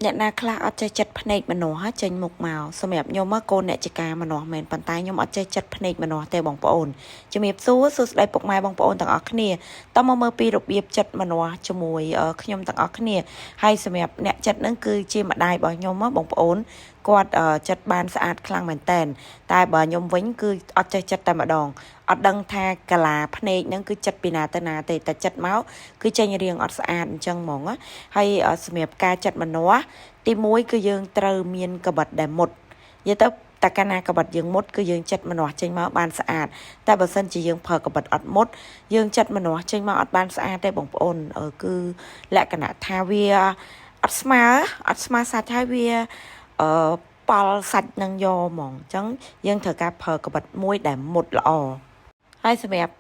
អ្នកណាខ្លះអត់ចេះចិត្តភ្នែកម្នាស់ចេញមុខមកសម្រាប់ខ្ញុំកូនអ្នកចការម្នាស់មែនប៉ុន្តែខ្ញុំអត់ចេះចិត្តភ្នែកម្នាស់ទេបងប្អូនជំរាបសួរសួស្តីពុកម៉ែបងប្អូនទាំងអស់គ្នាតោះមកមើលពីរបៀបចិត្តម្នាស់ជាមួយខ្ញុំទាំងអស់គ្នាហើយសម្រាប់អ្នកចិត្តហ្នឹងគឺជាម្ដាយរបស់ខ្ញុំបងប្អូនគាត់ចិត្តបានស្អាតខ្លាំងមែនតែនតែបើខ្ញុំវិញគឺអត់ចេះចិត្តតែម្ដងអត់ដឹងថាកាឡាភ្នែកហ្នឹងគឺចិត្តពីណាទៅណាទេតែចិត្តមកគឺចេញរៀងអត់ស្អាតអញ្ចឹងហ្មងហើយសម្រាប់ការចិត្តម្នាស់ទី1គឺយើងត្រូវមានកាបិតដែលមុតនិយាយទៅតែកាលណាកាបិតយើងមុតគឺយើងចិត្តម្នាស់ចេញមកបានស្អាតតែបើសិនជាយើងប្រើកាបិតអត់មុតយើងចិត្តម្នាស់ចេញមកអត់បានស្អាតទេបងប្អូនគឺលក្ខណៈថាវាអត់ស្មើអត់ស្មើសាច់ហើយវាអឺប៉ល់សាច់នឹងយកហ្មងអញ្ចឹងយើងត្រូវការប្រើកាបិតមួយដែលមុតល្អហើយសម្រាប់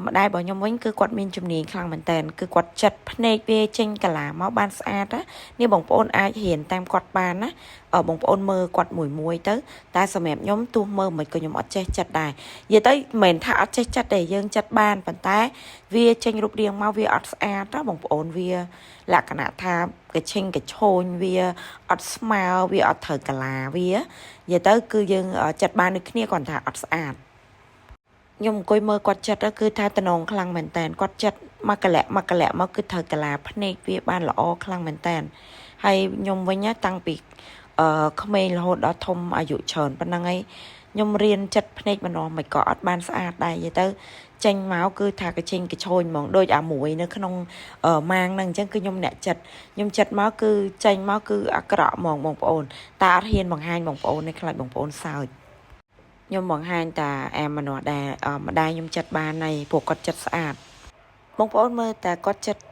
ម្ដាយរបស់ខ្ញុំវិញគឺគាត់មានជំនាញខ្លាំងមែនតើគឺគាត់ចិត្តភ្នែកវាចេញកាឡាមកបានស្អាតណានេះបងប្អូនអាចរៀនតាមគាត់បានណាបងប្អូនមើលគាត់មួយមួយទៅតែសម្រាប់ខ្ញុំទោះមើលមិនក៏ខ្ញុំអត់ចេះចិត្តដែរនិយាយទៅមិនមែនថាអត់ចេះចិត្តទេយើងចិត្តបានប៉ុន្តែវាចេញរូបរាងមកវាអត់ស្អាតណាបងប្អូនវាលក្ខណៈថាកឆិងកឆូញវាអត់ស្មើវាអត់ត្រូវកាឡាវានិយាយទៅគឺយើងចិត្តបានដូចគ្នាគ្រាន់ថាអត់ស្អាតខ្ញុំអង្គុយមើលគាត់ចិត្តគឺថាតំណងខ្លាំងមែនតើគាត់ចិត្តមកកលៈមកកលៈមកគឺត្រូវកាឡាភ្នែកវាបានល្អខ្លាំងមែនតើហើយខ្ញុំវិញតាំងពីអឺក្មេងរហូតដល់ធំអាយុច្រើនប៉ុណ្ណឹងហើយខ្ញុំរៀនចិត្តភ្នែកម្ដងមិនក៏អត់បានស្អាតដែរនិយាយទៅចេញមកគឺថាកឆេងកឆូញហ្មងដូចអាមួយនៅក្នុងម៉ាងហ្នឹងអញ្ចឹងគឺខ្ញុំអ្នកចិត្តខ្ញុំចិត្តមកគឺចេញមកគឺអាក្រក់ហ្មងបងប្អូនតែអត់ហ៊ានបង្ហាញបងប្អូនទេខ្លាចបងប្អូនសើចខ្ញុំបង្ហាញតាអាម្នាស់ដែលម្ដាយខ្ញុំចិត្តបានហើយព្រោះគាត់ចិត្តស្អាតបងប្អូនមើលតែគាត់ចិត្ត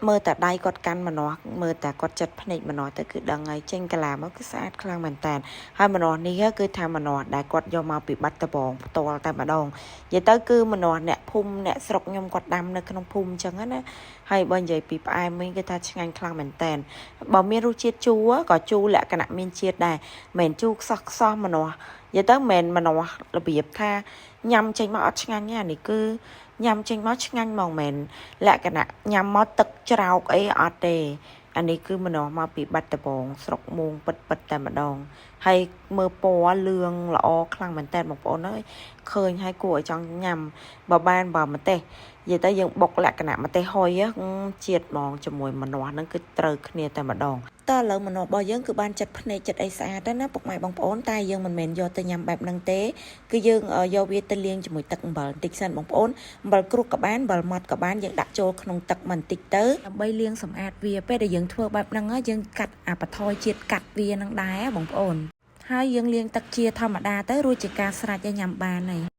មើលតែដៃគាត់កាន់ម្នាស់មើលតែគាត់ចិត្តភ្នែកម្នាស់ទៅគឺដឹងហើយចេញកាឡាមកគឺស្អាតខ្លាំងមែនតើហើយម្នាស់នេះគឺថាម្នាស់ដែលគាត់យកមកពីបាត់ដំបងផ្ទាល់តែម្ដងនិយាយទៅគឺម្នាស់អ្នកភូមិអ្នកស្រុកខ្ញុំគាត់ដាំនៅក្នុងភូមិអញ្ចឹងណាហើយបើនិយាយពីផ្អែមវិញគឺថាឆ្ងាញ់ខ្លាំងមែនតើបើមានរសជាតិជូរក៏ជូរលក្ខណៈមានជាតិដែរមិនមែនជូរខ្សោះខ្សោះម្នាស់និយាយទៅមិនមែនម្នាស់របៀបថាញ៉ាំចេញមកអត់ឆ្ងាញ់ទេអានេះគឺញ៉ាំចេញមកឆ្ងាញ់ហ្មងមែនលក្ខណៈញ៉ាំមកទឹកច្រោកអីអត់ទេអានេះគឺម្នាស់មកពីបាត់ដំបងស្រុកមួងពិតពិតតែម្ដងហើយមើលពណ៌លឿងល្អខ្លាំងមែនតើបងប្អូនអើយឃើញហើយគួរឲ្យចង់ញ៉ាំបើបានបើម្ទេសនិយាយទៅយើងបុកលក្ខណៈម្ទេសហុយជាតិហ្មងជាមួយម្នាស់ហ្នឹងគឺត្រូវគ្នាតែម្ដងតើឥឡូវម្នាស់របស់យើងគឺបានចិត្តភ្នែកចិត្តអីស្អាតណាពុកម៉ែបងប្អូនតែយើងមិនមែនយកទៅញ៉ាំបែបហ្នឹងទេគឺយើងយកវាទៅលាងជាមួយទឹកអំបិលបន្តិចសិនបងប្អូនអំបិលគ្រួសក៏បានអំបិលម៉ត់ក៏បានយើងដាក់ចូលក្នុងទឹកបន្តិចទៅដើម្បីលាងសម្អាតវាពេលដែលយើងធ្វើបែបហ្នឹងយើងកាត់អាបន្ថយជាតិកាត់វានឹងដែរបងប្អូនហើយយើងលាងទឹកជាធម្មតាទៅរួចជាការស្រេចឲ្យញ៉ាំបានហើយ។